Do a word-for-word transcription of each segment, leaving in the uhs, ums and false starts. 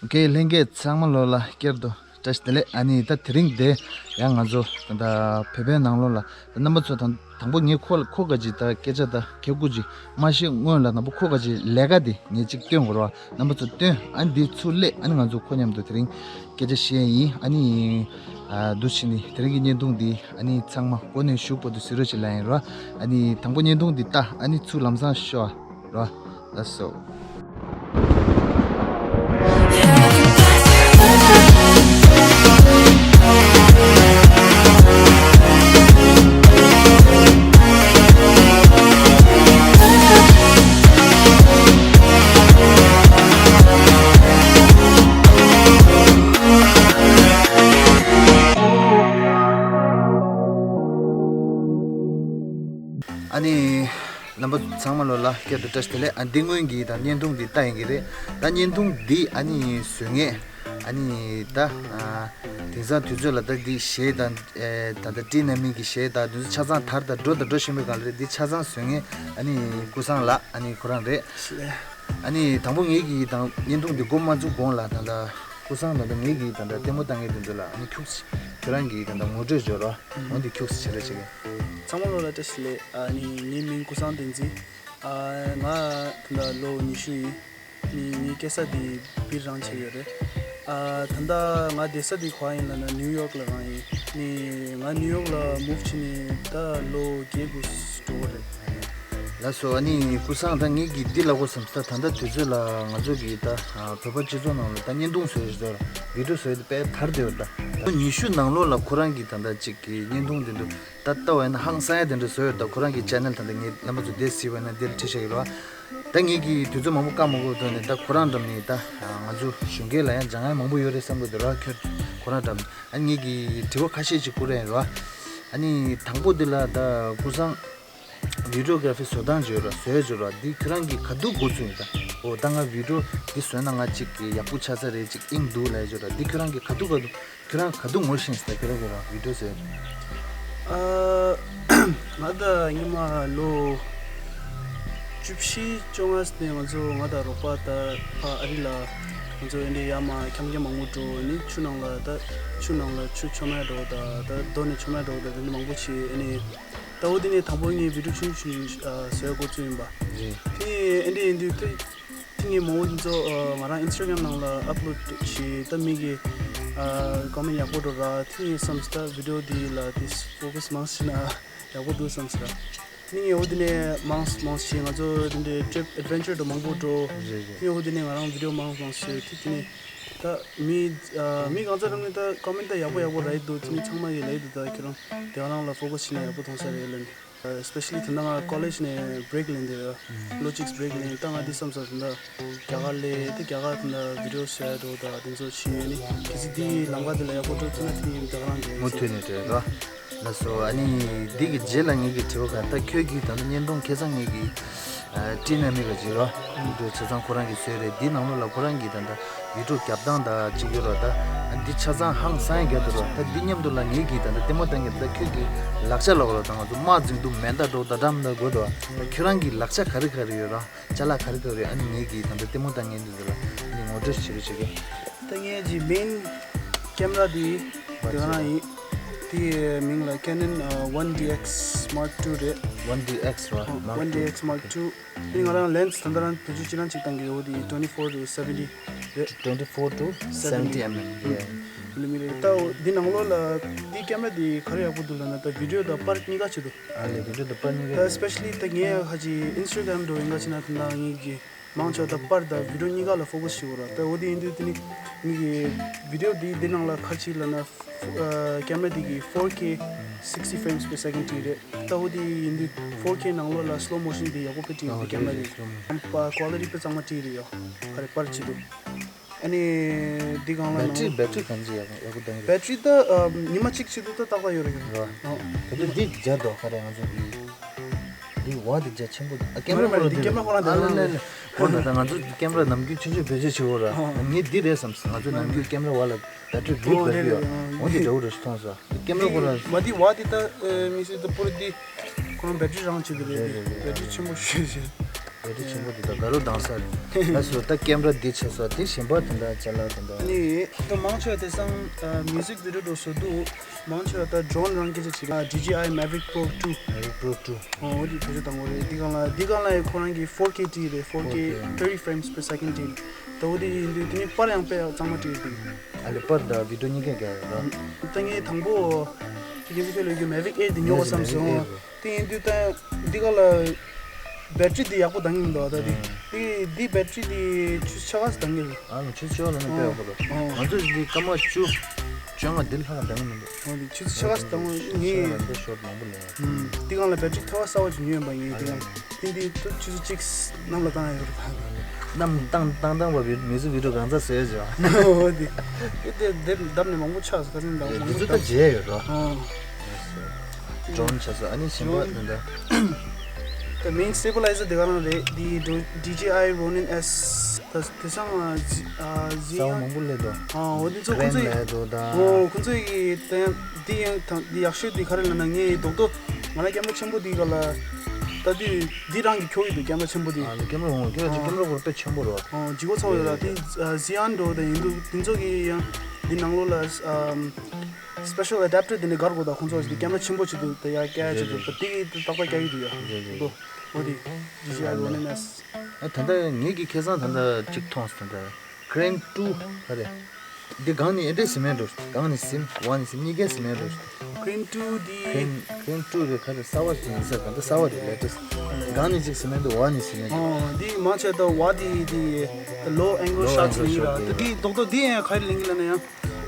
ཨོ་ཀེ། ལྷན་རྒྱས་ཚང་མ་ལོ་ལ་བསྐྱར་དུ་བཀྲ་ཤིས་བདེ་ལེགས། ཨ་ནི་ད་དེ་རིང་དེ་ཡང་ང་ཚོ་ད་བོད་པའི་ནང་ལོགས་ལ་ད་རྣམ་པ་ཚོ་དང་དང་པོ་ངས་ཁོ་ལ་ཁོ་ག་ཅིག་ད་སྐད་ཆ་ད་ཁེ་གུ་ཅིག་མ་ཤེས་སྔོན་ལ་རྣམ་པ་ཁོ་ག་ཅིག་ལས་ཀ་དེ་ངས་ཅིག་སྟོན་དགོས་ར། རྣམ་པ་ཚོ་སྟོན། ཨ་ནི་འདི་ཚུར་སླེབས། ཨ་ནི་ང་ཚོ་ཁོ་མཉམ་དུ་དེ་རིང་སྐད་ཆ་བཤད་ཡིན། ཨ་ནི་ཨ་འདུག་བྱས་ནས་དེ་རིང་གི་བརྙན་ཐུང་འདི་ཨ་ནི་ཚང་མ་འགོ་ནས་གཞུག་བར་དུ་གཟིགས་རོགས་བྱེད་ལབ་ཡིན་ར། ཨ་ནི་དང་པོ་བརྙན་ཐུང་འདི་ལྟ། ཨ་ནི་ཚུར་ལམ་སང་ཤོག་ར། ལགས་སོ། ཨ་ནི། རྣམ་པ་ཚང་མ་ལོ་ལ་བསྐྱར་དུ་བཀྲ་ཤིས་བདེ་ལེགས། ཨ་འདི་སྔོན་གྱི་དང་བརྙན་ཐུང་འདི་ལྟ་ཡིན་གྱི་རེད། ད་བརྙན་ཐུང་འདི་ཨ་ནི་བཟོ་མཁན་ཨ་ནི་ད་ཨ་དེང་སང་དུས་ཚོད་ལ་ད་འདི་གཞས་དང་ཨེ་ད་ད་བྲིས་ན་མིན་གྱི་གཞས་དང་དེ་ཚོ་ཆ་ཚང་དར་དང་འགྲོ་དང་འགྲོ་བཞིན་པའི་སྒང་ལ་རེད། འདི་ཆ་ཚང་བཟོ་མཁན་ཨ་ནི་ཀུན་བཟང་ལགས། ཨ་ནི་ཁོ་རང་རེད། ཨ་ནི་དང་པོ་ངེད་ཀྱིས་དང་བརྙན་ཐུང་འདི་འགོ་མ་བཙུགས་གོང་ལ་ད་ད་ཀུན་བཟང་ད་ད་ངེད་ཀྱིས་ད་ད་ལྟད་མོ་ལྟ་མཁན་དེ་ཚོ་ལ་ཨ་ནི་ཁྱུག་ཙམ་ཁྱོད་རང་གིས་ད་ད་ངོ་སྤྲོད་བྱོས་རོགས། འོ་འདི་ཁྱུག་ཙམ་བྱེད་རོགས་བྱེད་ཀྱི། ཚང་མ་ལོ་ལ་བཀྲ་ཤིས་བདེ་ལེགས། ཨ་ནི་ངའི་མིང་ཀུན་བཟང་བསྟན་འཛིན། ཨ་ང་ད་ལོ་ཉི་ཤུ་ཡིན། ནི་ངའི་སྐྱེས་ས་དེ་སྦིར་རང་བྱས་ཡོད་རེད། ཨ་ད་ལྟ་ང་བསྡད་ས་དེ་ག་པར་ཡིན་ལབ་ན་ནིའུ་ཡོག་ལ་རང་ཡིན། ནི་ང་ནིའུ་ཡོག་ལ་མུབ་བྱས་ནས་ད་ལོ་བརྒྱད་དགུ་འགྲོ་གི་རེད། ལགས་སོ། ཨ་ནི་ཀུན་བཟང་ད་ངེད་ཀྱིས་འདི་ལབ་དགོས་བསམ་ས། ད་ལྟ་དུས་ཚོད་ལ་ང་ཚོ་གིས་ད་ཨ་བོད་པ་སྤྱི་ཚོགས་ནང་ལ་ད་བརྙན་ཐུང་བཟོས་བཟོས་བི་ཌིའོ་བཟོས་ཏེ་དཔེ་དར་བསྡད་ཡོད། ད་ལོ་ཉི་ཤུ་ནང་ལོགས་ལ་ཁོ་རང་གིས་ད་ལྟ་གཅིག་གི་བརྙན་ཐུང་དེ་འདྲ་ད་ལྟ་བ་ཡིན་ན་ཧང་སང་ཡ་དེ་འདྲ་བཟོས་ཡོད། ད་ཁོ་རང་གི་ཅེ་ནལ་ད་ལྟ་ངས་རྣམ་པ་ཚོ་འདིར་གཟིགས་པ་ཡིན་ན་འདིར་ཁྲིད་བཞག་གི་རེད་བ། ད་ངེད་ཀྱིས་དུས་ཚོད་མང་པོ་བཀག་མ་དགོས་ཐོག་ནས་ད་ཁོ་རང་འགྲམ་ནས་ད་ང་ཚོ་གཞོན་སྐྱེས་ལ་ཡང་སྦྱང་ཡ་མང་པོ་ཡོད་རེད་བསམ་གི་འདུག་ར། ཁྱོད་ཁོ་རང་འགྲམ་ཨ་ངེད་ཀྱིས་དྲི་བ་ཁ་ཤས་ཅིག་བསྐུར་ཡ་ཡིན་ར། ཨ་ནི་དང་པོ་འདི་ལ་ད་ཀུན་བཟང་བི་ཌིའོ་གྷ་ར་ཕི་བཟོ་སྟངས་བརྗོད་ར། བཟོས་བརྗོད་ར། འདི་ཁྱོད་རང་གིས་ག་དུས་འགོ་བཙུགས་ཡིན། ད་འོ་ད་ང་བི་ཌིའོ་འདི་བཟོས་ན་ང་ཅིག་གི་ཡག་པོ་ཆགས་ས་རེད། ཅིག་ཨིན་འདུག་ལབ་བརྗོད་ར། འདི་ཁྱོད་རང་གིས་ག་དུས་ག་དུས་ཁྱོད་རང་ག་དུས་ངོ་ཤེས་ཟེར། ཁྱོད་རང་གིས་རང་བི་ཌིའོ་ཟེར། ཨ་ང་ད་སྔོན་མ་ལོ་བཅུ་བཞི་བཅོ་ལྔ་ནས་ང་ཚོ་ང་དང་རོགས་པ་ད་ཕ་ཨ་རི་ལ་ང་ཚོ་ཨེ་འདྲ་ཡར་མར་འཁྱམ་འཁྱམ་མང་པོ་འགྲོ། ཨ་ནི་ཆུ་ནང་ལ་ད་ཆུ་ནང་ལ་ཆུ་མཆོད་མེ་འགྲོ། ད་ད་རྡོ་ནས་མཆོད་མེ་འགྲོ། ད་དེ་འདྲ་མང་པོ་བྱས། ཨ་ནི་ད་འོ་དེ་ནས་དང་པོ་ངས་བི་ཌིའོ་ཆུང་ཆུང་ཞིག་ཨ་བཟོ་འགོ་བཙུགས་ཡིན་པ། རེད། དེ་ཨེ་འདྲ་ཡིན་དུས་དེ། དེ་ངས་མང་པོ་འདི་ཚོ་ཨ་ང་རང་ཨིན་སི་ཊ་གྷ་རམ་ནང་ལ་ཨབ་ལོཌ་བྱས། ད་མི་གིས་ཨ་ཀོ་མེན་ཊི་ཡག་པོ་འགྲོ་ར། དེ་ངས་བསམ་སོང་། ད་བི་ཌིའོ་འདི་ལ་དེ་ཕོ་ཀ་སི་མང་ཙམ་བྱས་ན་ཡག་པོ་འདུག་བསམ་སོང་ར། དེ་ངས་འོ་དེ་ནས་མང་མང་བྱས། ང་ཚོ་དེ་འདྲའི་ཊི་རིབ་ཨེཌ་ཝེན་ཅར་དང་མང་པོ་འགྲོ། རེད་རེད། དེ་ངས་འོ་དེ་ནས་ང་རང་བི་ཌིའོ་མང་མང་བཟོས། དེ་དེ་ནས་ད་མི་ཨ་མི་གང་ཚང་རང་ནས་ད་ཀོ་མེན་ཊི་ད་ཡག་པོ་ཡག་པོ་རག་གི་འདུག་དེ་ནས་ཚང་མ་གིས་ལབ་ཀྱི་འདུག་ད་ཁྱོད་རང་དེ་ག་རང་ལ་ཕོ་ཀ་སི་བྱས་ན་ཡག་པོ་མཐོང་ས་རེད་ལབ་ནས། ཨ་སི་པེ་ཤ་ལི་ད་ལྟ་ང་ཀོ་ལེཇ་ནས་བྷི་རེག་ལེན་བསྡད་ཡོད། ལོ་གཅིག་བྷི་རེག་ལེན། ད་ང་འདི་བསམ་སོང་། ད་ལྟ་རྒྱ་གར་སླེབས་ཏེ་རྒྱ་གར་ད་ལྟ་བི་ཌིའོ་བཟོ་ཡ་འགྲོ། ད་དེ་ཚོ་བྱས་ནས་གལ་སྲིད་འདི་ལམ་ཁ་འདི་ལ་ཡག་པོ་འགྲོ་ཐུབ་ན་དེ་ནས་ད་ག་རང་འགྲོ་ཡིན་མུ་མཐུད་ནས་འགྲོ་རོགས། ལགས་སོ། ཨ་ནི་འདི་གི་རྗེས་ལ་ངེད་ཀྱི་དྲི་བ་ག་ད་ཁྱོད་ཀྱིས་ད་ལྟ་བརྙན་ཐུང་ཁ་སང་ངེད་ཀྱི་ཨ་ཊི་ན་མི་ག་ཅིག་རོ། འདི་ཆ་ཚང་ཁོ་རང་གིས་བཟོས་རེད། འདི་ནང་ལོགས་ལ་ཁོ་རང་གིས་ད་ལྟ་བི་ཌིའོ་རྒྱབ་སྟངས་དང་གཅིག་ཡོད་རོ། ད་འདི་ཆ་ཚང་ཧང་སང་རྒྱབ་འདུག་རོ། ད་འདི་མཉམ་དུ་ལ་ངེད་ཀྱིས་ད་ལྟ་ལྟད་མོ་ལྟ་མཁན་ད་ཁྱོད་ཀྱི་ལག་ཆ་ལ་གོ་རོ། ད་ང་ཚོ་དམག་འཛིང་དུས་མེ་མདའ་འགྲོ་ད་འགྲམ་ད་དགོས་འགྲོ། ད་ཁྱོད་རང་གི་ལག་ཆ་ག་རེ་ག་རེ་ཡོད་རོ། ཅ་ལག་ག་རེ་ག་རེ་ཡོད། ཨ་ནི་ངེད་ཀྱིས་ད་ལྟ་ལྟད་མོ་ལྟ་མཁན་འདི་ཚོ་ལ་ཨ་ནི་ངོ་སྤྲོད་བྱེད་རོགས་བྱེད་ཀྱི། ད་ངེད་ཀྱི་མེན་ཀེམ་ར་འདི་དེ་ག་རང་ཡིན། དེའི་མིང་ལ་Canon ཨ་one D X Mark two རེད། One D X རོ། Mark two. One D X Mark two. དེ་ང་རང་ལེན་སི་ད་ལྟ་རང་བེད་སྤྱོད་ཅི་རང་ཅིག་བཏང་གི་ཡོད། དེ་twenty-four to seventy རེད། Twenty-four to seventy mm. Yeah. ལི་མི་རེད། ད་འདི་ནང་ལོགས་ལ་འདི་ཀེམ་ར་འདི་ག་རེ་ཡག་པོ་འདུག་ལབ་ན་ད་བི་ཌིའོ་དང་པར་གཉིས་ཀ་བྱེད་འདུག་ཨ་ལེ་བི་ཌིའོ་དང་པར་གཉིས་ཀ། ད་སི་པེ་ཤ་ལི་ད་ངས་ཧ་ཅི་ཨིན་སི་ཊ་གྷ་རམ་འགྲོ་ཡིན་ག་ཕྱིན་ན་ད་ངེད་ཀྱི་མང་ཆེ་བ་ད་པར་དང་བི་ཌིའོ་གཉིས་ཀ་ལ་ཕོ་ཀ་སི་བྱེད་དགོས་ར། ད་འོ་དེ་ཡིན་དུས་དེ་ནི་ངེད་ཀྱི་བི་ཌིའོ་འདི་འདི་ནང་ལ་ག་རེ་བྱེད་ལབ་ན། ཨ་ཀེམ་ར་འདི་གི་four K sixty frames per second བྲིས་རེད། ད་འོ་དེ་ཡིན་དུས་four K ནང་ལོགས་ལ་སི་ལོ་མོ་ཤན་འདི་ཡག་པོ་དཔེ་བྲིས་འདུག་ཀེམ་ར་འདི་ཀོ་ལི་ཊི་དཔེ་གཙང་མ་བྲིས་རེད་ཡོ། ག་རེ་པར་བྱེད་འདུག་ཨ་ནི་འདི་གང་ལ་ནང་། བེ་ཊི་རི་བེ་ཊི་རི་གང་ཅི་ཡག་པོ་ཡག་པོ་ལྡང་གི་རེད། བེ་ཊི་རི་ད་ཨ་ཉི་མ་གཅིག་བྱེད་དུས་ད་ཏག་ཏག་ཡོད་རེད་ཡོ། ར། ཨ་ད་དུང་འདི་རྒྱ་དོ་ག་རེ་ང་ཚོ་འདི་འདི་བ་འདི་རྒྱ་ཆེན་པོ་འདུག་ཨ་ཀེམ་ར་ཁོ་རང་འདི་ཀེམ་ར་ཁོ་རང་འདི་ཨ་ལེ་ལེ་ལེ། ཁོ་ན་ད་ང་ཚོ་ཀེམ་ར་ནམ་རྒྱུན་ཆུང་ཆུང་བེད་སྤྱོད་བྱེད་འོ་ར། ཨ་ངས་འདི་རེད་བསམ་སོང་། ང་ཚོ་ནམ་རྒྱུན་ཀེམ་ར་བ་ལ་བེ་ཊི་རི་ཨོ་བྷིད་རེད་ལབ་ཀྱི་རེད། ཡོད། འོ་འདི་འདྲ་བོ་རེད་མཐོང་སོང་། ཀེམ་ར་ཁོ་རང་མ་འདི་བ་འདི་ད་མི་སྲིད་ད་པུ་ར་འདི་ཁོ་རང་བེ་ཊི་རི་རང་བྱེད་ཀྱི་རེད། རེད་རེད་རེད། བེ་ཊི་རི་ཆེན་པོ་ཞིག་རེད། བེ་ཊི་རི་ཆེན་པོ་དེ་དག་ག་རུ་བཏང་ས་རེད། ལགས་སོ། ད་ཀེམ་ར་འདི་ཆགས་སོང་། དེ་གཞན་པ་དེ་འདྲ་ཅ་ལག་དེ་འདྲ། ནི་ད་མང་ཆེ་བ་དེང་སང་མིའུ་ཟིག་བི་ཌི་ཡོ་འདྲ་བཟོ་དུས་མང་ཆེ་བ་ད་ཌོ་རོན་རང་སྐད་ཆ་བྱེད་ཀ་ཌི་ཇེ་ཨའི་མེ་ཝི་རིག་པོ་ཊུ། མེ་ཝི་རིག་པོ་ཊུ། ཨོ་འོ་དེ་བེད་སྤྱོད་བཏང་གི་རེད། འདི་སྒང་ལ་འདི་སྒང་ལ་ཡང་ཁོ་རང་གི་ཕོར་ཀེ་བྲིས་རེད། ཕོར་ཀེ། ཕོར་ཀེ། ཐར་ཊི་ཕྲེམ་པར་སེ་ཀེན་བྲིས། ད་འོ་དེ་ཡིན་དུས་དེ་ནི་པར་ཡང་དཔེ་གཙང་མ་བྲིས་འདུག་ཨ་ལེ། པར་དང་བི་ཌི་ཡོ་གཉིས་ཀ་རྒྱག་ཡོད་ར། ད་ངས་དང་པོ་ཁྱེད་ཀྱི་ཁྱེད་ལ་ཡོད་རྒྱུ་མེ་ཝིག་ཨེར་དེ་ཉོ་བ་བསམ་སོང་། དེ་ཡིན་དུས་ད་འདི་ག་ལ་བེ་ཊི་རི་དེ་ཡག་པོ་འདང་གི་མི་འདུག་ད་དེ་དེ་དེ་བེ་ཊི་རི་དེ་ཆུ་ཚོད་ཕྱེད་ཀ་ཙམ་འདང་གི་རེད། ཨ་ནི་ཆུ་ཚོད་ཕྱེད་ཀ་ལ་ནི་དཔེ་ཡག་པོ་རེད། ཨོ། ང་ཚོ་འདི་སྐར་མ་བཅུ་བཅོ་ལྔ་འདི་ལྷག་འདང་གི་མི་འདུག་ཨོ། འདི་ཆུ་ཚོད་ཕྱེད་ཀ་ཙམ་འདང་ངེས། ཆུ་ཚོད་ཕྱེད་ཀ་ལ་འདི་ཤོར་མང་པོ་ལས། ཨུམ། འདི་གང་ལ་བེ་ཊི་རི་ཐལ་བ་གསར་པ་ཅིག་ཉོས་ཡིན་པ་ངས། འདི་གང་། དེ་འདི་ཏུ་ཆུ་ཚོད་གཅིག་གནམ་ལ་བཏང་ཡོད་རེད། གནམ་བཏང་བཏང་བཏང་བ་བི་མིའུ་ཟིག་བི་ཌི་ཡོ་གང་ཚ་བཟོས་བྱུང་། འོ་དེ། དེ་དེ་དེབ་བརྡབ་ནས་མང་པོ་ཆགས་སོང་། ཁ་སང་འདྲ་མང་པོ་འདི་ཚོ་ད་བརྡབ་མཇལ་ཡོད་རོ། ཨོ། ཌོ་རོན་ཆགས་སོང་། ཨ་ནི་གཞན་པ་འདི་འདྲ། ད་མེན་སི་ཊེ་བི་ལའི་ཟར་དེ་ག་རང་རེད། དེ་ཌི་ཇེ་ཨའི་རོ་ནིན་ཨེས། ད་དེ་སང་ཨ་ཟི་ཨ་ཟི་ཡང་། རྩ་བ་མང་པོ་སླེབས་འདུག་ཨོ་འདི་ཚོ་ཁོ་ཚོ་ཡི། ལེབས་འདུག་ད། ཨོ་ཁོ་ཚོ་ཡི་དེ་ཡང་དེ་ཡང་ད་འདི་ཡག་ཤོས་དེ་ག་རེ་ལབ་ན་ངའི་རྡོག་རྡོག་ང་ལ་ཀེམ་ར་ཆེན་པོ་དེ་ག་ལ་ད་དུས་འདི་རང་གི་ཁྱོ་ཡི་འདུག་ཀེམ་ར་ཆེན་པོ་དེ། ཨ་ལེ། ཀེམ་ར་འོང་། ཁྱོད་ཀྱི་ཨོ། ཀེམ་ར་སྐོར་དཔེ་ཆེན་པོ་རོ། ཨོ་ལྗིད་ཁོག་ཚ་བོ་ཡོད་ར། དེ་ཨ་ཟི་ཡང་འགྲོ་དེ་ཡིན་འདུག་དེ་ཚོ་གི་ཡང་འདི་ནང་ལོགས་ལ་ཨམ་སི་པེ་ཤལ་ཨེ་ཌབ་ཊར་དེ་འདྲ་སྒར་དགོས། ད་ཁོང་ཚོ་གི་ཀེམ་ར་ཆེན་པོ་བྱེད་འདུག་ད་ཡ་སྐྱེ་བྱེད་འདུག་ད་དེ་གི་ཏག་ཏག་སྐྱེ་གི་འདུག་ཡ། རེད་རེད། འདུག་ཨོ་དེ་ཇི་ཇི་ཨའི་རོ་ནན་ཨེས། ཨ་ད་ལྟ་ངེད་ཀྱི་ཁེ་བཟང་ད་ལྟ་གཅིག་མཐོང་སོང་། ད་ལྟ་ཀྲེན་ཊུ་ག་རེ། འདི་སྒང་ནས་ཨེ་འདྲས་ཟིན་མེད་འགྲོ། སྒང་ནས་ཟིན། འོག་ནས་ཟིན། གཉིས་ཀས་ཟིན་མེད་འགྲོ། ཀྲེན་ཊུ་འདི། ཀྲེན་ཀྲེན་ཊུ་རེད། ག་རེ། གསར་པ་ཅིག་ཡིན་ས། ད་ལྟ་གསར་པ་རེད། ལེ་ཊེ་སི་ཊི། སྒང་ནས་གཅིག་ཟིན་མེད་འདུག་འོག་ནས་ཟིན་མེད་འདུག་ཨོ་འདི་མང་ཆེ་ད་འོག་འདི་འདི་ལོ་ཨེང་གལ་ལོ་ཤོཊ་ཨེང་གལ་ལ་ཡིན་ར། ཤོཊ་ད་འདི་རྡོག་རྡོག་འདི་ཡང་ག་རེ་ལེན་གི་ལབ་ན་ཡང་།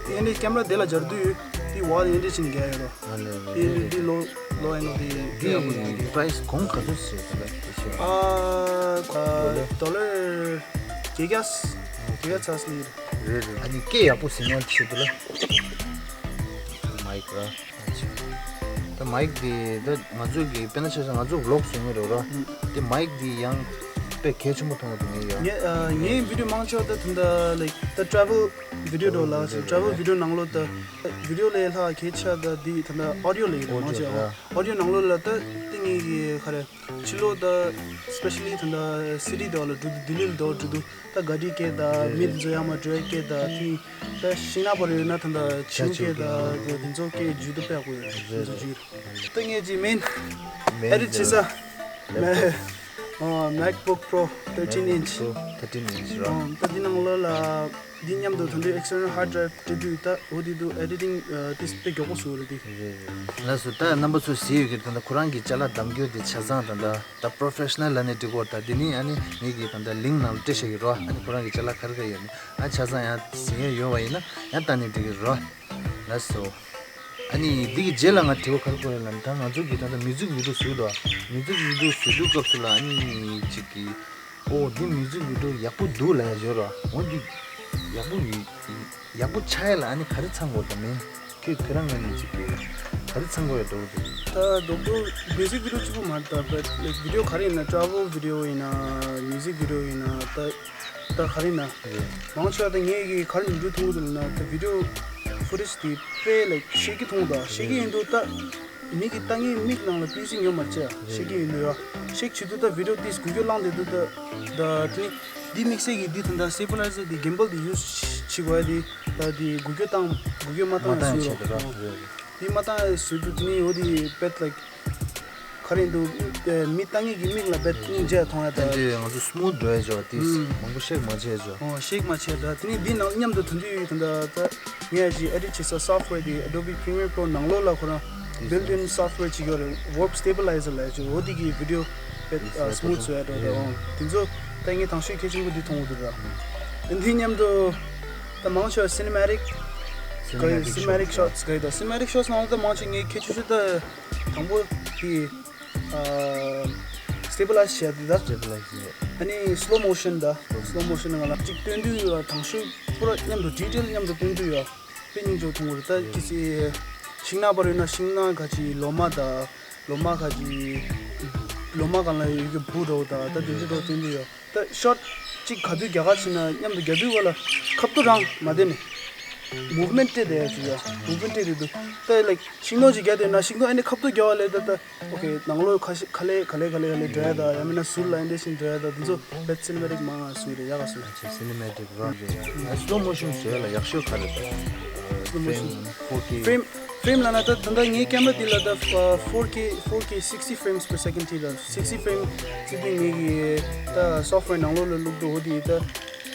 དེ་ཨེ་འདྲས་ཀེམ་ར་དེ་ལ་སྦྱར་དུས་དེ་བ་དེ་ཨེ་འདྲས་ཕྱིན་རྒྱ་ཡོད་རོ། ཨ་ལེ་ལེ། དེ་ཨེ་འདྲས་དེ་ལོ་ལོ་ཨེང་གལ་དེ་དེ་ཡག་པོ་ཡོད་དེ། པ་རའི་སི་གོང་ག་ཚོད་ཞིག་ད་ལྟ་དེ་ཤེས། ཨ་ཁ་ཌོ་ལར་བརྒྱད་བརྒྱ་བརྒྱད་བརྒྱ་ཚ་ལི་རེད། རེད་རེད། ཨ་ནི་སྐད་ཡག་པོ་ཟིན་ཡག་ཆེད་དུ་ལ་མའིག་ར། ཨ་ཆ། ད་མའིག་དེ་ད་ང་ཚོ་གི་དཔེར་ན་ཆ་བཞག་ང་ཚོ་ཝི་ལོག་བཟོ་གི་རེད་ར། ཨུམ། དེ་མའིག་དེ་ཡང་དཔེ་གལ་ཆེན་པོ་མཐོང་གི་འདུག་ངས་ཡ། ངས་ཨ་ངའི་བི་ཌིའོ་མང་ཆེ་བ་ད་ད་ལྟ་ལའིག་ད་ཊ་རེ་ཝལ་བི་ཌིའོ་འགྲོ་ལ། ཊ་རེ་ཝལ་བི་ཌིའོ་ནང་ལོགས་ད་བི་ཌིའོ་ལས་ལྷག་གལ་ཆེ་ད་དེ་ད་ལྟ་ཨོ་ཌི་ཡོ་ལས་ཡིན་ར། མང་ཆེ་བ་ཨོ་ཌི་ཡོ་ནང་ལོགས་ལ་ད་དེ་ངས་གི་ག་རེ། ཕྱི་ལོགས་ད་སི་པེ་ཤ་ལི་ད་ལྟ་སི་ཊི་དེ་བ་ལ་འགྲོ་དུས། ལྡི་ལི་ལ་དེ་བ་འགྲོ་དུས་ད་ག་ཌི་སྐད་ད་མི་དེ་ཚོ་ཡར་མར་འགྲོ་ཡག་སྐད་ད་དེ་ད་ཤིང་ནགས་པར་ཡོད་ན་ད་ད་ཆུ་སྐད་ད་དེ་ཚོ་སྐད་བརྗོད་དུས་དཔེ་ཡག་པོ་ཡོད་རེད། དེ་ཚོ་བརྗོད་རེད། ད་ངས་ཀྱི་མེན་ཨེ་ཌིཊ་བྱེད་ས་མེ་ཨོ་མེག་བུག་པོ་རོ་ཐར་ཊིན་ཨིན་ཆི། ཐར་ཊིན་ཨིན་ཆི་ར། ཨོ་ད་འདི་ནང་ལོགས་ལ་འདི་མཉམ་དུ་ད་འདི་ཨེག་སི་ཊར་ནལ་ཧར་ཌི་རའིབ་སྤྲད་དུས་ད་འོ་དེ་དུ་ཨེ་ཌི་ཊིང་ཨ་དེ་དཔེ་མགྱོགས་པོ་བཟོ་རེད་དེ། རེད་རེད། ལགས་སོ། ད་རྣམ་པ་ཚོས་གཟིགས་ཡོད་ཀྱི་རེད། ད་ལྟ་ཁོ་རང་གི་ཅ་ལག་གདམ་རྒྱུ་དེ་ཆ་ཚང་ད་ལྟ་ད་པོ་རོ་ཕེ་ཤ་ནལ་ལབ་ནས་འགྲིག་གོ། ད་འདི་ནི་ཨ་ནི་ངེད་ཀྱི་ད་ལྟ་ལིང་ནང་ལ་སྤྲད་བཞག་གི་རོ། ཨ་ནི་ཁོ་རང་གི་ཅ་ལག་ག་རེ་ག་རེ་ཡོད་ནི་ཨ་ཆ་ཚང་ཡང་གཟིགས་ཡས་ཡོད་པ་ཡིན་ན་ཡང་བལྟས་ནས་འགྲིག་གི་རོ། ལགས་སོ། ཨ་ནི་འདི་གི་རྗེས་ལ་ང་དྲི་བ་ག་རེ་བཀོད་ཡོད་ལབ་ན། ད་ང་ཚོ་གི་ད་ལྟ་མིའུ་ཟིག་བི་ཌིའོ་བཟོས་འདུག་མིའུ་ཟིག་བི་ཌིའོ་བཟོ་དུས་སྐབས་སུ་ལ་ཨ་ནི་གཅིག་གི་ཨོ་འདི་མིའུ་ཟིག་བི་ཌིའོ་ཡག་པོ་འདུག་ལབ་ཡ་ཡོད་ར། འོ་འདི་ཡག་པོ་ཡོད། ཡག་པོ་ཆགས་ཡ་ལ་ཨ་ནི་ག་རེ་ཚང་དགོས་ད་མེན། ཁྱོད་ཁྱོད་རང་ངོས་ནས་ཅིག་གི་ག་རེ་ཚང་དགོས་ཡ་འདུག་ཟེར། ད་རྡོག་རྡོག་བེ་སིག་བི་ཌིའོ་གཅིག་པོ་མ་རེད་ད། བི་ཌིའོ་ག་རེ་ཡིན་ན་ཊ་རེ་ཝལ་བི་ཌིའོ་ཡིན་ན་མིའུ་ཟིག་བི་ཌིའོ་ཡིན་ན་ད་ད་ག་རེ་ཡིན་ན། རེད། མང་ཆེ་བ་ད་ངས་ཀྱི་ག་རེ་མི་འདུག་མཐོང་གི་འདུག་ལབ་ན་ད་བི་ཌིའོ་ཕུ་ཊེཇ་དེ་དཔེ་ལའིག་ཤེག་གི་མཐོང་ད། ཤེག་གི་ཡིན་འདུག་ད། མི་གི་ལྟ་ངན་མིག་ནང་ལ་སྤུས་ཚད་ཉོ་མ་བྱས་ཤེག་གི་ཡིན་འདུག་ཡ། ཤེག་བྱེད་དུས་ད་བི་ཌིའོ་ཏིས་འགུལ་སྐྱོད་བླངས་བསྡད་དུས་ད་ད་དེ་ནི་འདི་དམིགས་བསལ་གྱི་འདི་ད་ད་སི་ཊེ་བི་ལའི་ཟར་འདི་གིམ་བལ་འདི་ཡུ་སི་བྱེད་དགོས་ཡ། འདི་ད་འདི་འགུལ་སྐྱོད་བཏང་འགུལ་སྐྱོད་མ་བཏང་ཡ་བཟོས་རོགས། འདི་མ་བཏང་ཡ་བཟོས་དུས་དེ་ནི་འོ་འདི་བེད་ལའིག་ག་རེ་འདུག་མི་ལྟ་ངན་གྱི་མིག་ལ་བེད་སྙིང་རྗེ་མཐོང་ཡ་ད། དེ་འདྲའི་ང་ཚོ་སི་མུ་ཐི་འགྲོ་ཡ་ཅོག་ཏིས་མང་པོ་ཤེག་མ་བྱས་ཅོག་ཨོ་ཤེག་མ་བྱས་ད། དེ་ནི་འདི་ནང་མཉམ་དུ་ཐོན་དུས་ད་ད་ད། ངས་ཨ་ཅི་ཨེ་ཌིཊ་བྱེད་ས་སོཕ་ཝེར་དེ་Adobe Premiere Pro ནང་ལོགས་ལ་ཁོ་རང་built in software ཅིག་ཡོད་རེད། Warp Stabilizer ལབ་ཅིག་འོ་དེ་གི་བི་ཌིའོ་དཔེ་སི་མུ་ཐི་བཟོ་ཡ་འགྲོ་དེ། ཨོ་དེ་ཚོ་ད་ངས་དང་ཤོས་གལ་ཆེན་པོ་འདི་མཐོང་གི་འདུག་ར། འདི་མཉམ་དུ་ད་མང་ཆེ་བ་སི་ནི་མེ་ཊིག་ག་ཡོད། སི་ནི་མེ་ཊིག་ཤོ་ཊི་ག་ཡོད། ད་སི་ནི་མེ་ཊིག་ཤོ་ཊི་ནང་ལ་ད་མང་ཆེ་ངས་གལ་ཆེ་ཤོས་ད་དང་པོ་དེ་སི་ཊེ་བི་ལའི་ཛི་བྱས་དེ་ད། སི་ཊེ་བི་ལའི་ཛི་བྱས། ཨ་ནི་སི་ལོ་མོ་ཤན་ད། སི་ལོ་མོ་ཤན་ནང་ལ་གཅིག་སྟོན་དུས་ཡོད་དང་ཤོས་པུ་ར་མཉམ་དུ་ཌི་ཊེལ་མཉམ་དུ་སྟོན་དུས་ཡོད། དཔེ་སྙིང་རྗེ་མཐོང་གི་རེད། ད་ཅི་སི་ཤིང་ནགས་པར་ཡོད་ན་ཤིང་ནགས་ག་ཅི་ལོ་མ་ད། ལོ་མ་ག་ཅི་ལོ་མ་གང་ལ་ཡོད་ཀྱི་བུ་འདྲ་བོ་ད། ད་དེ་འདྲ་འདྲ་བོ་སྟོན་དུས་ཡོད། ད་ཤོ་ཊི་གཅིག་ག་དུས་རྒྱག་ག་ཕྱིན་ན་མཉམ་དུ་རྒྱག་དུས་བ་ལ་ཁ་བཏུ་རང་མ་བསྡད་ནས། movement སྤྲད་བསྡད་ཡ་ཅིག་ཡ། movement སྤྲད་བསྡད་འདུག་ད་like ཤིང་སྡོང་ཅིག་བརྒྱབ་བསྡད་ན་ཤིང་སྡོང་ཨ་ནི་ཁ་ཐུག་རྒྱག་པ་ལས་ད་ད། ཨོ་ཁེ། ནང་ལོགས་ཁ་ཤས་ཁ་ལས་ཁ་ལས་ཁ་ལས་ཁ་ལས་འགྲོ་ཡ་ད་ཡང་མིན་ན་ཟུར་ལ་ཨེ་འདྲ་ཞིག་འགྲོ་ཡ་ད་དེ་ཚོ་བེད་སི་ནི་མེ་ཊིག་མང་ང་སུ་རེད་ཡག་ག་སུ་རེད། ཨ་ཅེ་སི་ནི་མེ་ཊིག་རོ་རེད། ཨ་སི་ལོ་མོ་ཤོན་བཟོ་ཡ་ལ་ཡག་ཤོས་ག་རེ་རེད། སི་ལོ་མོ་ཤོན། ཕྲེམ་ཕོར་ཁེ། ཕྲེམ་ཕྲེམ་ལབ་ན་ད་ད་ལྟ་ངའི་ཀེམ་ར་འདི་ལ་ད་ཕོར་ཁེ་ཕོར་ཁེ་sixty frames per second དེ་ལ་sixty frames དེ་དུས་ངེད་ཀྱི་ད་སོཕ་ཝེར་ནང་ལོགས་ལ་བླུགས་འདུག་འོ་དེ་ད།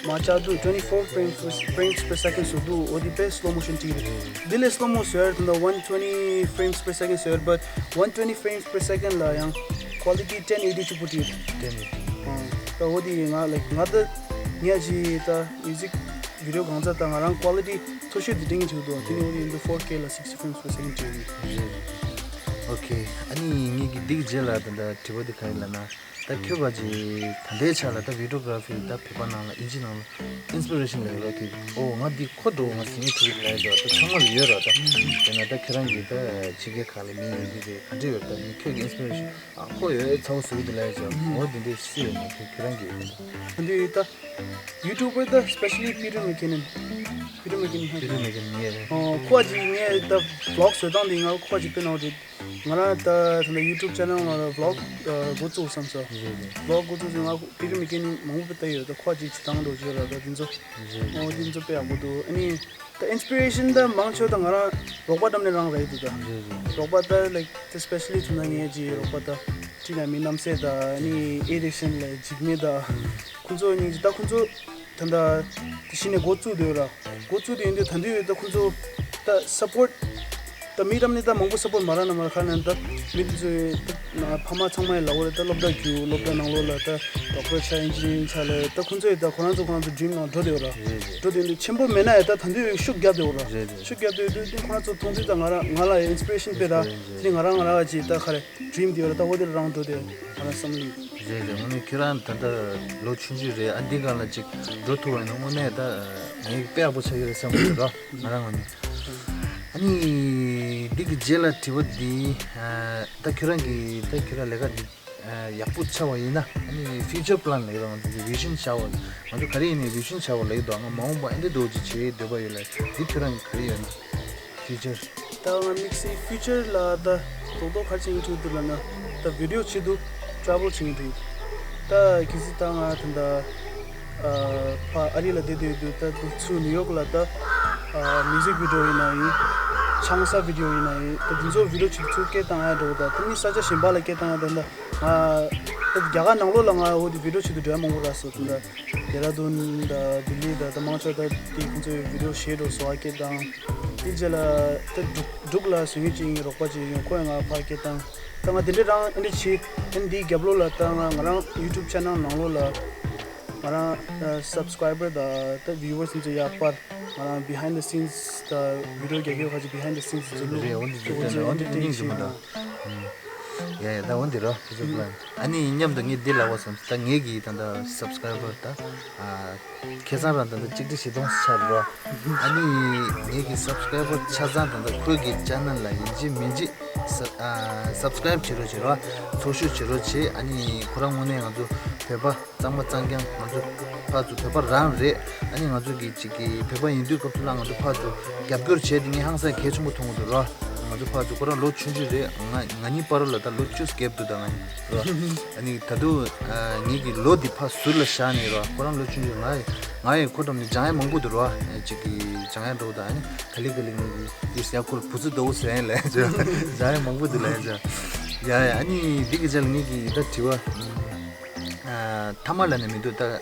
མ་ཆག་འདུག twenty four frames frames per second བཟོ་འདུག་འོ་དེ་དཔེ་སི་ལོ་མོ་ཤོན་ཅིག་རེད། འདི་ལས་སི་ལོ་མོ་བཟོ་ཡ་ད་one twenty frames per second བཟོ་ཡ་རེད། but one twenty frames per second ལ་ཡང་ཀོ་ལི་ཊི་ten eighty ཅིག་པོ་ཅིག་རེད། ཨང་། ད་འོ་དེ་ང་like ང་ད་ངས་ཅི་ད་མིའུ་ཟིག་བི་ཌི་ཡོ་གང་ཚ་ད་ང་རང་ཀོ་ལི་ཊི་མཐོ་ཤོས་དེ་འདྲ་ཅིག་འདུག་དེ་ནི་འོ་དེ་འདུག four K ལ་sixty frames per second བྲིས་ཡོད། རེད་རེད། ཨོ་ཁེ། ཨ་ནི་ངེད་ཀྱི་འདི་གི་རྗེས་ལ་ད་ད་དྲི་བ་འདི་ག་རེ་ལབ་ན། ད་ཁྱོད་ག་ཅིག་ད་ལྟའི་ཆ་ལ་ད་བི་ཌི་ཡོ་གྷ་ར་ཕི་ད་བོད་པ་ནང་ལ་ཨིན་ཇི་ནང་ལ་ཨིན་སི་པི་རེ་ཤན་ལབ་ཡོད་ར། ཁྱོད་ཀྱིས་ཨོ་ང་འདི་ཁོ་འགྲོ་ང་ཟིན་ཐུབ་ཀྱི་ལབ་ཡོད་ར། ད་ཚང་མ་ལ་ཡོད་ར། ད་དེ་ན་ད་ཁྱོད་རང་གིས་ད་ཕྱི་རྒྱལ་ཁག་ལ་མི་ཡོད་ཀྱི་རེད། ག་འདྲ་ཡོད་ད་ནི་ཁྱོད་ཀྱི་ཨིན་སི་པི་རེ་ཤན་ཨ་ཁོ་ཡོད་ཚ་བོ་ཟེར་གི་འདུག་ལབ་ཡོད་ཅག་འོ་དེ་འདྲའི་སུ་ཡོད་ན་ཁྱོད་ཁྱོད་རང་གིས་ཡོད་ན། ད་འདི་ད་ཡུ་ཊུབ་པར་ད་སི་པེ་ཤ་ལི་པི་ཊར་མེ་ཀི་ནན། པི་ཊར་མེ་ཀི་ནན། པི་ཊར་མེ་ཀི་ནན་ངས་རེད། ཨོ་ཁོ་ཅིག་ངས་ད་བི་ལོག་བཟོ་སྟངས་དེ་ང་ཁོ་ཅིག་དཔེ་ནང་རེད། ང་རང་ད་ད་ལྟ་ཡུ་ཊུབ་ཆེ་ནལ་ནང་ལ་བི་ལོག་འགོ་བཙུགས་བསམ་སོང་། རེད་རེད། བི་ལོག་འགོ་བཙུགས་ཟིན་ང་པི་ཊར་མེ་ཀི་ནན་མང་པོ་བལྟས་ཡོད། ད་ཁོ་ཅིག་བྱེད་སྟངས་འགྲོ་བྱོས་ར་ད་དེ་ཚོ། རེད་རེད། ཨོ་དེ་ཚོ་དཔེ་ཡག་པོ་འདུག་ཨ་ནི་ད་ཨིན་སི་པི་རེ་ཤན་ད་མང་ཆེ་བ་ད་ང་རང་རོགས་པ་འགྲམ་ནས་རང་རེད་འདུག་ད། རེད་རེད། རོགས་པ་ད་like ད་སི་པེ་ཤ་ལི་ཐུག་ན་ངས་ཅིག་རོགས་པ་ད་ཁྲིད་ན་མི་རྣམ་སྲས་ད་ཨ་ནི་ཨེ་རེ་ཤན་ལ་འཇིགས་མེད་ད་ཁོང་ཚོ་གཉིས་ཀྱི་ད་ཁོང་ཚོ་ད་ད་དེ་བཞིན་ནས་འགོ་བཙུགས་འདུག་ར། འགོ་བཙུགས་དེ་ཡིན་དུས་ད་དུས་ད་ཁོང་ཚོ་ད་སབ་པོར་ཊི་ད་མི་རབས་ནས་ད་མང་པོ་སབ་པོར་ཊི་མ་རག་ན་མ་རག་ཁ་ན་ད་མི་དེ་ཚོའི་ད་ཕ་མ་ཚང་མ་ཡི་ལ་འོ་རེ་ད་སློབ་གྲྭ་རྒྱུགས། སློབ་གྲྭ་ནང་ལོགས་ལ་ད་ཌོག་ཊར་ཆགས་ཨིན་ཇི་ནི་ཡར་ཆགས་ལ་ད་ཁོང་ཚོ་ཡི་ད་ཁོ་རང་ཚོ་ཁོ་རང་ཚོ་ཌི་རིམ་ནང་འགྲོ་དེ་ར། རེད་རེད། འགྲོ་དེ་འདུག་ཆེན་པོ་མེད་ན་ཡི་ད་ད་དུས་ཤུགས་རྒྱབ་དེ་ར། རེད་རེད། ཤུགས་རྒྱབ་དེ་དུས་དེ་ཁོ་རང་ཚོ་མཐོང་དུས་ད་ང་རང་ང་ལ་ཨིན་སི་པི་རེ་ཤན་དཔེ་ར། དེ་ནི་ང་རང་ང་རང་ཅིག་ད་ཁ་རེ་ཌི་རིམ་དེ་ཡོད་ར། ད་འོ་དེ་རང་འགྲོ་དེ་ང་རང་བསམ་ལི། རེད་རེད། དངོས་གནས་ཁྱོད་རང་ད་ལྟ་ལོ་ཆུང་ཆུང་རེད། ཨ་འདི་སྒང་ལ་ཅིག་འགྲོ་ཐུབ་པ་ཡིན་ན་དངོས་གནས་ད་ངས་དཔེ་ཡག་པོ་ཆགས་ཀྱི་རེད་བསམ་གྱི་རེད་ང་རང་ངོས་ནས། ཨ་ནི་འདི་གི་རྗེས་ལ་དྲི་བ་འདི་ད་ཁྱོད་རང་གི་ད་ཁྱོད་རང་ལས་ཀ་འདི་ཡག་པོ་ཆགས་པ་ཡིན་ན་ཨ་ནི་ཕིའུ་ཆར་པི་ལན་ལབ་ཀྱི་རེད། ང་ཚོ་གི་བི་ཤན་བྱ་བ་ང་ཚོ་ག་རེ་ཡིན་ནའི་བི་ཤན་བྱ་བ་ལབ་ཀྱི་འདུག་ང་མ་འོངས་པ་ཨེ་འདྲ་འདྲ་བོ་ཅིག་བྱེད་འདོད་པ་ཡོད་ལ་འདི་ཁྱོད་རང་གི་ག་རེ་ཡོད་ན། ཕིའུ་ཆར། ད་ང་དམིགས་བསལ་ཕིའུ་ཆར་ལ་ད་རྡོག་རྡོག་ག་རེ་བྱེད་ཀྱི་འདུག་ལབ་ན་ད་བི་ཌི་ཡོ་བྱེད་འདུག་ཊ་རེ་ཝལ་བྱེད་ཀྱི་འདུག་ད་གལ་སྲིད་ད་ང་ད་ད་ཨ་ཕ་ཨ་རི་ལ་བསྡད་བསྡད་འདུག་ད་འདུག་ཚུར་ནིའུ་ཡོག་ལ་ད་ཨ་མིའུ་ཟིག་བི་ཌི་ཡོ་ཡིན་ན་ཡིན། ཆང་ས་བི་ཌི་ཡོ་ཡིན་ན་ཡིན། ད་འདི་ཚོ་བི་ཌི་ཡོ་བྱེད་ཚུར་སྐད་བཏང་ཡ་འདྲ་བོ་ད་དེ་མིན་ས་ཆ་གཞན་པ་ལ་སྐད་བཏང་ཡ་འདྲ་ད་ང་ད་རྒྱ་གར་ནང་ལོགས་ལ་ང་འོ་དེ་བི་ཌི་ཡོ་བྱེད་དུ་འགྲོ་ཡ་མང་པོ་རག་སོང་ད། ལྡེ་ར་ལྡུན་དང་ལྡི་ལི་དང་ད་མང་ཆེ་ད་དེ་ཁོང་ཚོའི་བི་ཌི་ཡོ་བྱེད་འགྲོ་སོ་ཨ་སྐད་བཏང་། དེ་རྗེས་ལ་ད་འབྲུག་འབྲུག་ལ་བཟོ་མཁན་ཅིག་ཡིན་རོགས་པ་ཅིག་ཡོང་ཁོ་ཡང་ང་ཕར་སྐད་བཏང་། ད་ང་དེ་འདྲ་རང་ཨེ་འདྲ་བྱེད་ཨེ་འདིའི་རྒྱབ་ལོགས་ལ་ད་ང་ང་རང་ཡུ་ཊུབ་ཆེ་ནལ་ནང་ལོགས་ལ་ང་རང་སབ་སི་ཀ་རའི་བར་དང་ད་བིའུ་ཝར་སི་ཚོ་ཡར་སྤར། ང་རང་བི་ཧའིན་ཌི་སི་ནི་སི་ད་བི་ཌི་ཡོ་རྒྱག་མཁན་ཁ་ཅིག་བི་ཧའིན་ཌི་སི་ནི་སི་ཚོ་བླུགས། རེད། འོ་འདི་ཚོ་ཚོ་ཚོ་འོ་འདི་ཚོ་སྙིང་རྗེ་མོ་ད། ཡ་ཡ་ད་འོ་འདི་རོ་ཁྱེད་ཚོ་པི་ལན། ཨ་ནི་མཉམ་དུ་ངས་འདི་ལབ་པ་བསམ་ད་ངེད་ཀྱི་ད་ལྟ་སབ་སི་ཀ་རའི་བར་ད་ཨ་ཁ་སང་རང་ད་ལྟ་གཅིག་ཁྲི་བཞི་སྟོང་ཆགས་རོ། ཨ་ནི་ངེད་ཀྱི་སབ་སི་ཀ་རའི་བར་ཆ་ཚང་ད་ལྟ་ཁོའི་གི་ཆེ་ནལ་ལ་ཡིན་གཅིག་མིན་གཅིག་ས་ཨ་སབ་སི་ཀ་རའིབ་བྱེད་རོགས་བྱེད་རོགས་ཚོགས་ཞུགས་བྱེད་རོགས་བྱེད། ཨ་ནི་ཁོ་རང་དངོས་གནས་ང་ཚོ་བོད་པ་གཙང་མ་གཙང་རྐྱང་ང་ཚོ་ཕར་ཚུར་བོད་པ་རང་རེད། ཨ་ནི་ང་ཚོ་གི་གཅིག་གི་བོད་པ་ཡིན་དུས་སྐབས་སུ་ལ་ང་ཚོ་ཕར་ཚུར་རྒྱབ་སྐྱོར་བྱས་ཏེ་ངས་ཧང་སང་གལ་ཆེན་པོ་མཐོང་གི་འདུག་རོ། ང་ཚོ་ཕར་ཚུར་ཁོ་རང་ལོ་ཆུང་ཆུང་རེད། ང་ང་གཉིས་བར་ལ་ད་ལོ་བཅུ་བརྒྱད་འདུག་ད་ང་གཉིས་རོ། ཨ་ནི་ད་དུང་ངེད་ཀྱི་ལོ་འདི་ཕར་ཟུར་ལ་བཞག་ནས་རོ། ཁོ་རང་ལོ་ཆུང་ཆུང་ང་ཡི་ང་ཡི་ཁོ་འགྲམ་ནས་སྦྱང་ཡ་མང་པོ་འདུག་རོ། གཅིག་གི་སྦྱང་ཡ་འགྲོ་ད་ཨ་ནི་ག་ལེ་ག་ལེ་ངེད་ཀྱི་ཡིས་ཡ་ཁོར་བུ་ཚུ་འདུག་ཟེར་ཡ་ལས་སྦྱང་ཡ་མང་པོ་འདུག་ལས་སྦྱང་ཡ་ཡ། ཨ་ནི་འདི་གི་ཆ་ལ་ངེད་ཀྱི་ད་དྲི་བ་ཐ་མ་ལ་ནས་མི་འདུག་ད།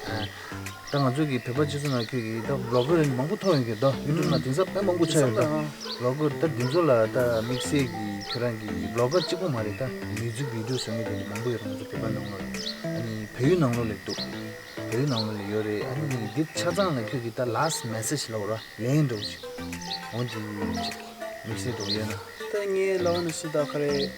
ད་ང་ཚོ་གི་བོད་པ་སྤྱི་ཚོགས་ནང་ཁུལ་གྱི་ད་བི་ལོག་གར་མང་པོ་མཐོང་ཡོད་ཀྱི་ད་ཡུ་ཊུབ་ནང་དེང་སང་དཔེ་མང་པོ་ཆགས་ཡོད་ད། བི་ལོག་གར་ད་འདི་ཚོ་ལ་ད་དམིགས་བསལ་གྱི་ཁྱོད་རང་གི་བི་ལོག་གར་གཅིག་པོ་མ་རེད་ད། མིའུ་ཟིག་བི་ཌི་ཡོ་བཟོ་མཁན་དེ་འདྲ་མང་པོ་ཡོད་རེད་ང་ཚོ་བོད་པ་ནང་ལ། ཨ་ནི་བལ་ཡུལ་ནང་ལོགས་ལ་འདུག་བལ་ཡུལ་ནང་ལོགས་ལ་ཡོད་རེད། ཨ་ནི་འདི་ཆ་ཚང་ལ་ཁྱོད་ཀྱི་ད་ལཱསི་མེ་སེཇ་ལབ་ར་ལན་འདྲ་བོ་ཅིག་འོང་ཅིག་ཅིག་དམིགས་བསལ་འདྲ་བོ་ཡོད་ན། ད་ངས་ལབ་ན་སི་ད་ག་རེ།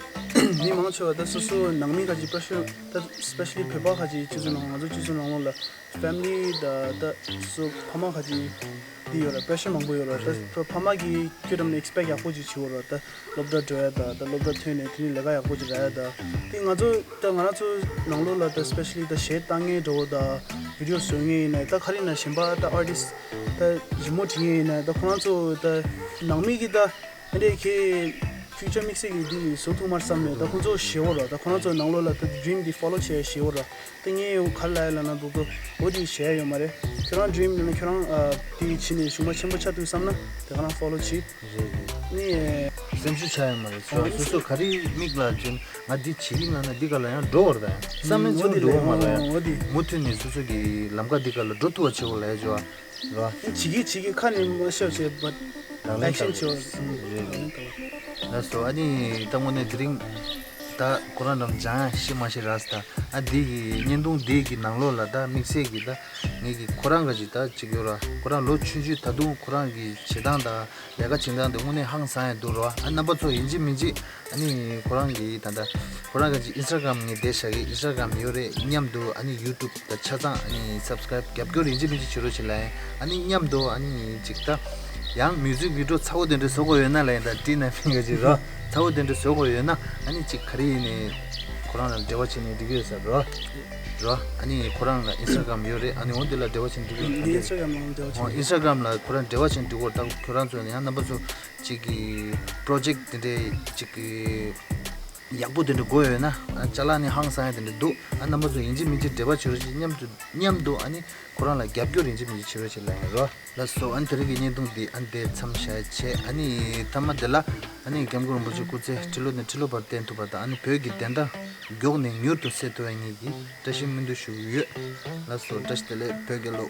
མི་མང་ཆེ་བ་ད་སོ་སོ་ནང་མི་ཁ་ཅིག་པེ་ཤལ་ད་སི་པེ་ཤ་ལི་བོད་པ་ཁ་ཅིག་སྤྱི་ཚོགས་ནང་ང་ཚོ་སྤྱི་ཚོགས་ནང་ལོགས་ལ་ཕེ་མི་ལི་ད་ད་སོ་སོ་ཕ་མ་ཁ་ཅིག་འདི་ཡོད་ར་པེ་ཤལ་མང་པོ་ཡོད་ར། ད་ཕ་མ་གིས་ཁྱོད་རང་ནས་ཨེག་སི་པེག་ཡག་པོ་ཅིག་བྱེད་འོ་ར། ད་སློབ་གྲྭ་འགྲོ་ཡ་ད་ད་སློབ་གྲྭ་ཐོན་ནས་དེ་ནས་ལས་ཀ་ཡག་པོ་ཅིག་རག་ཡ་ད། དེ་ང་ཚོ་ད་ང་རང་ཚོ་ནང་ལོགས་ལ་ད་སི་པེ་ཤ་ལི་ད་གཞས་བཏང་མཁན་འདྲ་བོ་ད་བི་ཌི་ཡོ་བཟོ་མཁན་ཡིན་ན་ད་ག་རེ་ཡིན་ན་གཞན་པ་ད་ཨར་ཊིསི་ད་རི་མོ་འབྲི་མཁན་ཡིན་ན་ད་ཁོ་རང་ཚོ་ད་ནང་མི་གིས་ད། ཨ་ནི་ཁྱེད་ཕིའུ་ཅར་དམིགས་བསལ་གྱི་འདི་བཟོ་ཐུབ་མ་རེད་བསམ་ནས་ད་ཁོང་ཚོ་ཞེ་བོ་ར། ད་ཁོ་རང་ཚོ་ནང་ལོགས་ལ་ད་ཌི་རིམ་འདི་ཕོ་ལོ་བྱས་ཞེ་བོ་ར། ད་ངས་ཡང་ག་རེ་ལབ་ཡ་ལབ་ན་འདུག་ཏོ། འོ་འདི་བྱས་ཡ་ཡོད་མ་རེད། ཁྱོད་རང་ཌི་རིམ་ཡིན་ན་ཁྱོད་རང་ཨ་འདི་བྱས་ནས་གཞུང་མ་ཆེན་པོ་ཆགས་ཐུབ་བསམ་ན་དེ་ག་རང་ཕོ་ལོ་བྱེད། རེད་རེད། ནི་སེམས་ཤུགས་ཆག་ཡ་མ་རེད། སོ་སོ་སོ་ག་རེ་མིག་ལ་བྱས་ན་ང་འདི་བྱེད་ཀྱི་ལབ་ན་འདི་ག་ལ་ཡང་འགྲོ་བར་ད་ཡང་བསམ་མེད་འོ་ཚོ་འདི་འགྲོ་ལས་བ་མ་རེད། འོ་འདི་མུ་མཐུད་ནས་སོ་སོ་གི་ལམ་ཀ་འདི་ག་ལ་འགྲོ་ཐུབ་པ་བྱེད་དགོས་ལབ་ཡ་བྱས་བ། རོ། བྱེད་ཀྱི་བྱེད་ཀྱི་ཁ་ནས་མ་ཤོད་བྱེད་but ལག་ལེན་action བྱེད་བ། རེད་རེད། ལགས་སོ། ཨ་ནི་ད་དངོས་གནས་དེ་རིང་ད་ཁོ་རང་འགྲམ་སྦྱང་ཡ་ཤེས་མ་ཤེས་ར་སི་ད་ཨ་འདི་གི་བརྙན་ཐུང་འདི་གི་ནང་ལོགས་ལ་ད་དམིགས་བསལ་གྱི་ད་ངེད་ཀྱི་ཁོ་རང་ག་ཅིག་ད་ཅིག་ཡོད་ར། ཁོ་རང་ལོ་ཆུང་ཆུང་ད་དུང་ཁོ་རང་གི་བྱེད་སྟངས་དང་ལས་ཀ་བྱེད་སྟངས་དེ་དངོས་གནས་ཧང་སང་ཡ་འདུག་རོ། ཨ་རྣམ་པ་ཚོ་ཡིན་གཅིག་མིན་གཅིག་ཨ་ནི་ཁོ་རང་གིས་ད་ལྟ་ཁོ་རང་གི་ཨིན་སི་ཊ་གྷ་རམ་ངས་བསྡད་བཞག་གི། ཨིན་སི་ཊ་གྷ་རམ་ཡོད་རེད། མཉམ་དུ་ཨ་ནི་ཡུ་ཊུབ་དང་ཆ་ཚང་ཨ་ནི་སབ་སི་ཀ་རའིབ་རྒྱབ་སྐྱོར་ཡིན་གཅིག་མིན་གཅིག་བྱེད་རོགས་བྱེད་ལ་ཡིན། ཨ་ནི་མཉམ་དུ་ཨ་ནི་ཅིག་ད་ཡང་མིའུ་ཟིག་བི་ཌི་ཡོ་ཚ་བོ་དེ་འདྲ་བཟོ་དགོས་ཡོད་ན་ལ་ཡིན། ད་བྲིས་ན་མིན་ག་ཅིག་རོ། ཚ་བོ་དེ་འདྲ་བཟོ་དགོས་ཡོད་ན་ཨ་ནི་ཅིག་ག་རེ་ཡིན་ནས་ཁོ་རང་ལ་འབྲེལ་བ་བྱས་ནས་འགྲིག་གི་ཡོད་ས་རོ། རོ། ཨ་ནི་ཁོ་རང་ལ་ཨིན་སི་ཊ་གྷ་རམ་ཡོད་རེད། ཨ་ནི་འོ་དེ་ལ་འབྲེལ་བ་བྱས་ནས་འགྲིག་གི་ཡོད་ཨིན་སི་ཊ་གྷ་རམ་ལ་འབྲེལ་བ་བྱས། ཨིན་སི་ཊ་གྷ་རམ་ལ་ཁོ་རང་འབྲེལ་བ་བྱས་ནས་འགྲིག་གི་ཡོད། ད་ཁྱོད་རང་ཚོ་ཡང་རྣམ་པ་ཚོ་གཅིག་གི་པོ་རོ་ཇེག་དེ་འདྲའི་གཅིག་གི་ཡག་པོ་དེ་འདྲ་དགོས་ཡོད་ན། ཨ་ཅ་ལག་ནི་ཧང་སང་ཡ་དེ་འདྲ་འདུག་ཨ་རྣམ་པ་ཚོ་ཡིན་གཅིག་མིན་གཅིག་འབྲེལ་བ་བྱེད་རོགས་བྱེད། མཉམ་དུ་མཉམ་དུ་ཨ་ནི་ཁོ་རང་ལ་རྒྱབ་སྐྱོར་ཡིན་གཅིག་མིན་གཅིག་བྱེད་རོགས་བྱེད་ལ་ཡིན་རོ། ལགས་སོ། ཨ་ནི་དེ་རིང་གི་བརྙན་ཐུང་འདི་ཨ་ནི་དེ་མཚམས་བཞག་བྱས། ཨ་ནི་མཐའ་མ་དེ་ལ་ཨ་ནི་སྐྱབས་མགོན་རིན་པོ་ཆེ་སྐུ་ཚེ་ཁྲི་ལོ་ནས་ཁྲི་ལོ་བར་བརྟན་ཐུབ་པ་དང་། ཨ་ནི་བོད་ཀྱི་བདེན་མཐའ་མགྱོགས་ནས་མྱུར་དུ་གསལ་ཐུབ་པ་ངེད་ཀྱིས་བཀྲ་ཤིས་སྨོན་འདུན་ཞུ་གི་ཡོད། ལགས་སོ། བཀྲ་ཤིས་བདེ་ལེགས། བོད་རྒྱལ་ལོ།